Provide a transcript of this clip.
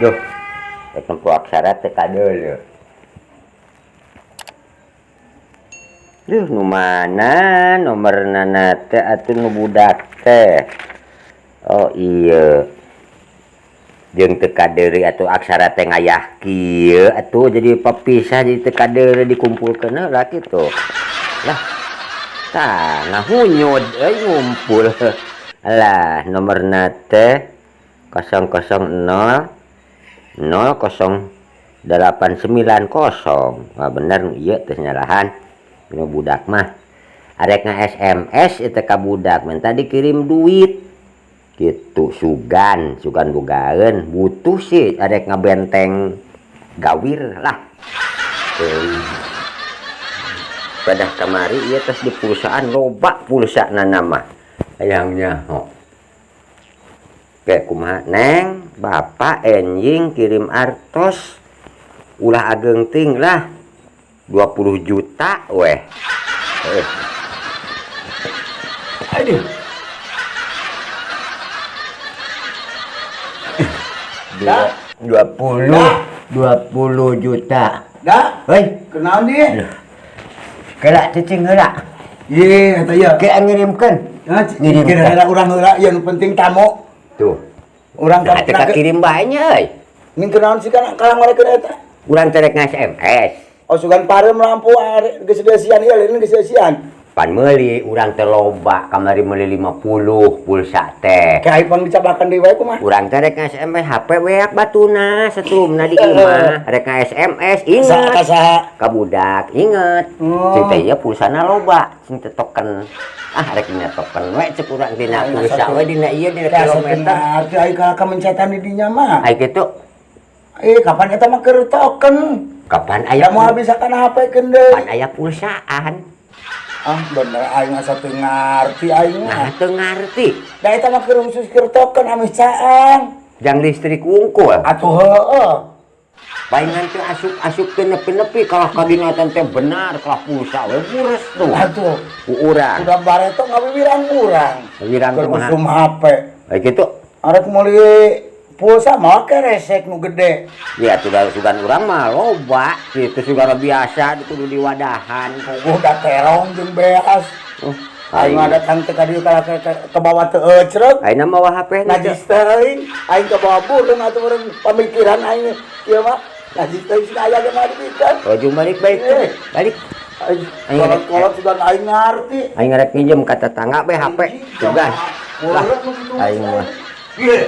Duh, rek nempo aksara teu kadeuleu. Duh, nu mana nomorna teh atuh nu budak teh. Oh iya. Jeung teu kadeuleu atuh aksara teh ngayah kieu atuh jadi papisah jadi teu kadeuleu dikumpulkeun heula kitu. Lah, tah ngahunyud euy ngumpul. Alah, nomorna teh 000 00890. Wah bener nu ieu teh nyalahan. Nu budak mah arek nga-SMS eta ka budak minta dikirim duit. Gitu sugan, sugan bogaeun butuh sih arek ngabenteng gawir lah. Pada kamari ieu tos di perusahaan loba pulsana mah. Hayangnya ho. Kayak kumaha neng, bapak enjing kirim artos ulah ageng ting lah 20 juta weh. Aduh. 20 juta. Dah. Hei, kenaon dia? Kelak cicing heula. Ye, eta ieu. Ke ngirimkeun. Ngirim heula urang heula, ieu nu penting tamu. Tuh. Urang nah, teh kirim bae nya euy. Ning kenaon sih kana kalangorekeun eta? Urang teh rek nga-SMS. Oh sugan pareum lampu geus dieusian ieu lain geus dieusian. Pan meuli urang teh loba kamari meuli 50 pulsa teh. Ke iPhone dicabakan deui wae kumaha? Urang teh rek nga-SMS HP weak batuna setrumna di imah. Rek nga-SMS inget. Ka saha? Ka budak inget. Oh. Cing teh ieu pulsana loba, cing teh token. Ah rek dina token we cek urang dina pulsa we dina ieu dina kilometer. Arti ai ka mencetan di dinya mah. Ai kitu. Kapan eta mah keur token? Kapan aya moal bisa kana HP keun deui. Pan aya pulsaan. Ah bener aing asa teu ngarti aing mah. Nah teu ngarti. Da eta mah keur khusus keur token ameh caang. Jang listrik wungkul. Atuh heueuh. Palingan teh asup-asup teh nepi-nepi kalah kadinatan teh benar kalah pulsa we bures tuh. Atuh ku urang. Udah bareto ngawiwirang urang. Wiwirang keur kumaha? usum HP. Ai kitu. Arek meuli pulsa mah ke resek nu gede. Ya sudah sugan urang mah loba kitu sugan biasa kudu diwadahan. Puguh da terong jeung beas. Aing mah datang teh ka dieu ka bawa teu ecreg. Aing mah mawa HP na najis teh euy. Aing ka bawa burung atuh urang pamikiran aing kieu mah. Najis teh sih aya ge mah dibikeun. Oh jeung balik baik. Balik. Kolot-kolot sugan aing ngarti. Aing rek nginjem ka tetangga we HP sugan. Lah aing mah. Ieu.